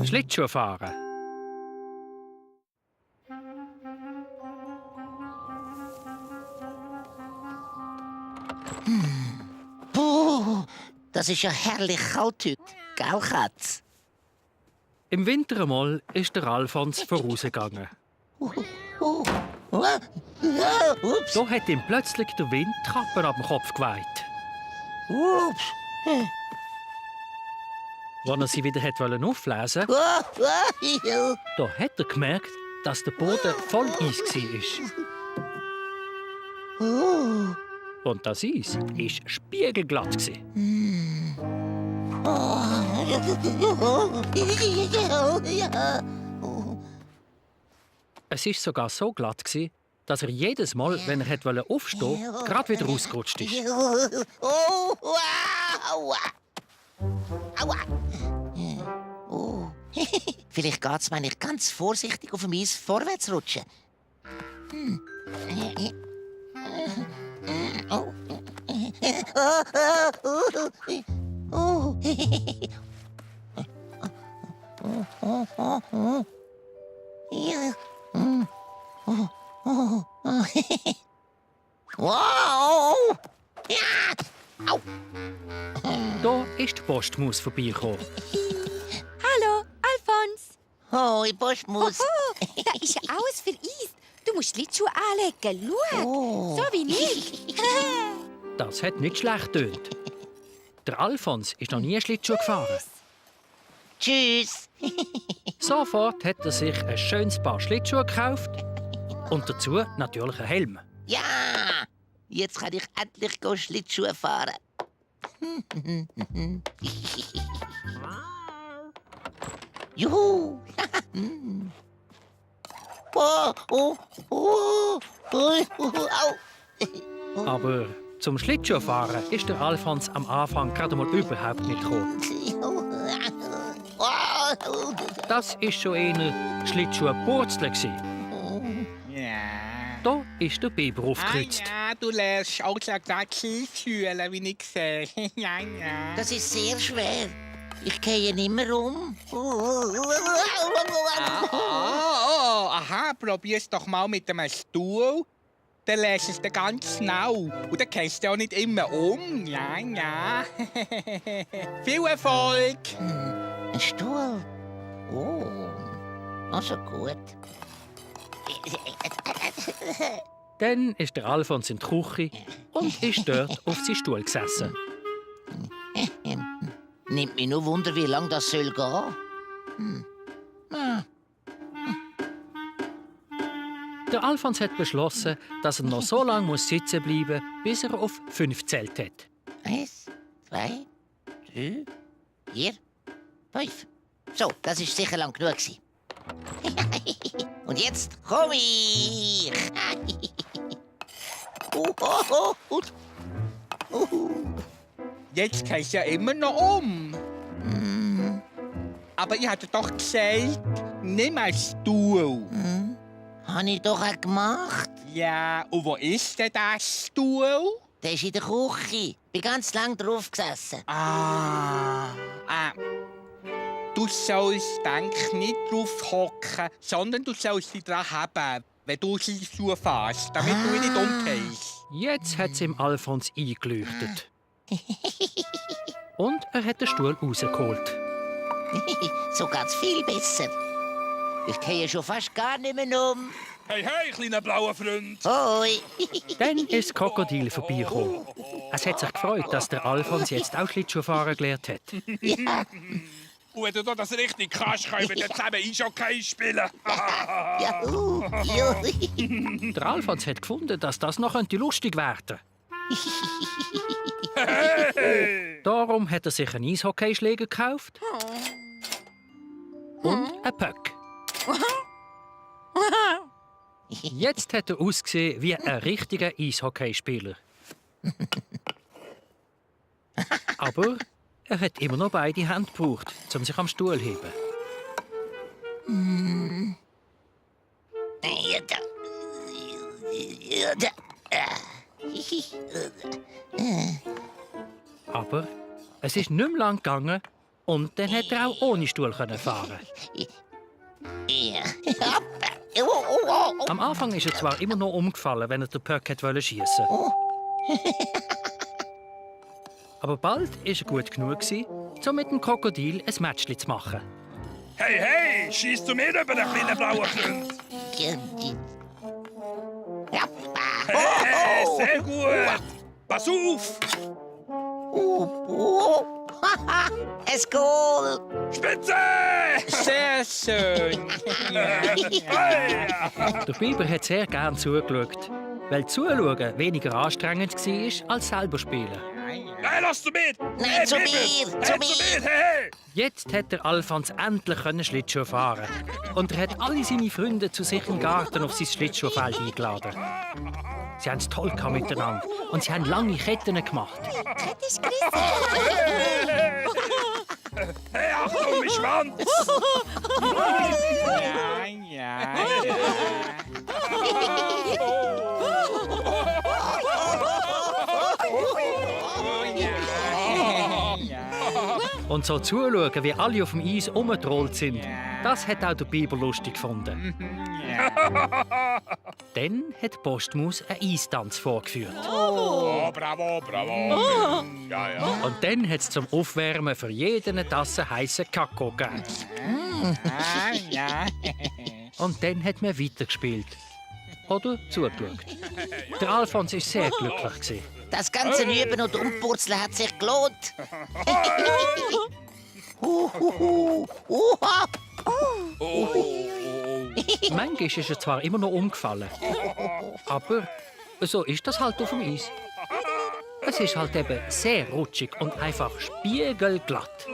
Schlittschuh fahren. Puh, das ist ja herrlich kalt heute. Gell, Katz? Im Winter einmal ist der Alfons vorausgegangen. Ups. Da hat ihm plötzlich der Wind die Kappe ab dem Kopf geweht. Ups. Als er sie wieder auflesen Ja. da hat er gemerkt, dass der Boden voll Eis war. Und das Eis war spiegelglatt. Es war sogar so glatt, dass er jedes Mal, wenn er aufstehen wollte, gerade wieder rausgerutscht ist. Aua. Vielleicht geht es, wenn ich ganz vorsichtig auf dem Eis vorwärts rutsche. Wow! Ja! Au! Da ist die Postmaus vorbeigekommen. Hallo, Alfons. Hoi, Postmaus. Da ist ja alles für Eis. Du musst Schlittschuhe anlegen. Schau, Oh. so wie ich. Das hat nicht schlecht getönt. Der Alfons ist noch nie Schlittschuh gefahren. Tschüss. Sofort hat er sich ein schönes Paar Schlittschuhe gekauft und dazu natürlich einen Helm. Ja! Jetzt kann ich endlich Schlittschuhe fahren. Juhu! Au! Aber zum Schlittschuhfahren ist der Alfons am Anfang gerade mal überhaupt nicht gekommen. Das war schon eher Schlittschuhpurzeln. Ja. Da ist der Biber aufgekreuzt. Ja, du lernst auch gerade Skifühlen, wie ich sehe. Ja. Das ist sehr schwer. Ich gehe immer um. Aha, probier's doch mal mit einem Stuhl. Dann lernst du es dann ganz schnell. Und dann gehst du auch nicht immer um. Ja. Viel Erfolg! Ein Stuhl. Oh, also gut. Dann ist der Alfons in die Küche und ist dort auf seinen Stuhl gesessen. Nimmt mich nur Wunder, wie lange das soll gehen. Der Alfons hat beschlossen, dass er noch so lange sitzen bleiben muss, bis er auf 5 gezählt hat. 1, 2, 3, 4, 5. So, das war sicher lang genug. Und jetzt komm ich! Jetzt gehst du ja immer noch um. Aber ich hatte doch gesagt, nimm einen Stuhl. Habe ich doch auch gemacht. Ja, und wo ist denn der Stuhl? Der ist in der Küche. Bin ganz lang drauf gesessen. Du sollst, denk nicht drauf hocken, sondern du sollst sie dran haben, wenn du sie fährst, damit du nicht umgehst. Jetzt hat es im Alfons eingeleuchtet. Und er hat den Stuhl rausgeholt. So geht's viel besser. Ich gehe schon fast gar nicht mehr um. Hey, kleiner blauer Freund! Hoi! Dann ist das Krokodil vorbeigekommen. Es hat sich gefreut, dass der Alfons jetzt auch Schlittschuhfahren gelernt hat. Ja, Und wenn du da das richtig kannst, können wir dann zusammen Eishockey spielen. ja, ja. Der Alfons hat gefunden, dass das noch lustig werden könnte. Darum hat er sich einen Eishockeyschläger gekauft und einen Puck. Jetzt hat er ausgesehen wie ein richtiger Eishockeyspieler. Aber er hat immer noch beide Hände gebraucht, um sich am Stuhl zu heben. Aber es ist nicht mehr lang gegangen und dann hat er auch ohne Stuhl fahren. Am Anfang ist er zwar immer noch umgefallen, wenn er den Pöck schiessen wollte. Aber bald war er gut genug, um mit dem Krokodil ein Matchli zu machen. Hey, hey, schießt du mir über den kleinen blauen Klund? Hey, sehr gut. Pass auf. Ein Goal! Spitze! Sehr schön. Hey. Der Biber hat sehr gern zugeschaut, weil Zuschauen weniger anstrengend war als selber spielen. Nein, lass du mit! Nein, Hey, zu Biber. mir, Hey, zu zu mir. mir! Hey, Jetzt hat der Alfons endlich Schlittschuh fahren und er hat alle seine Freunde zu sich im Garten auf sein Schlittschuhfeld eingeladen. Sie haben es toll miteinander und sie haben lange Ketten gemacht. Das ist grissig. hey, Achtung, mein Schwanz! Ja. Und so zuschauen, wie alle auf dem Eis rumgetrollt sind, das hat auch der Biber lustig gefunden. Dann hat die Postmaus einen Eistanz vorgeführt. Oh, bravo, bravo. Ja, ja. Und dann hat es zum Aufwärmen für jeden eine Tasse heißen Kakao gegeben. Ja. Und dann hat man weitergespielt. Oder zugeschaut. Der Alfons war sehr glücklich. Das ganze Üben und Umpurzeln hat sich gelohnt. Manchmal ist er zwar immer noch umgefallen, aber so ist das halt auf dem Eis. Es ist halt eben sehr rutschig und einfach spiegelglatt.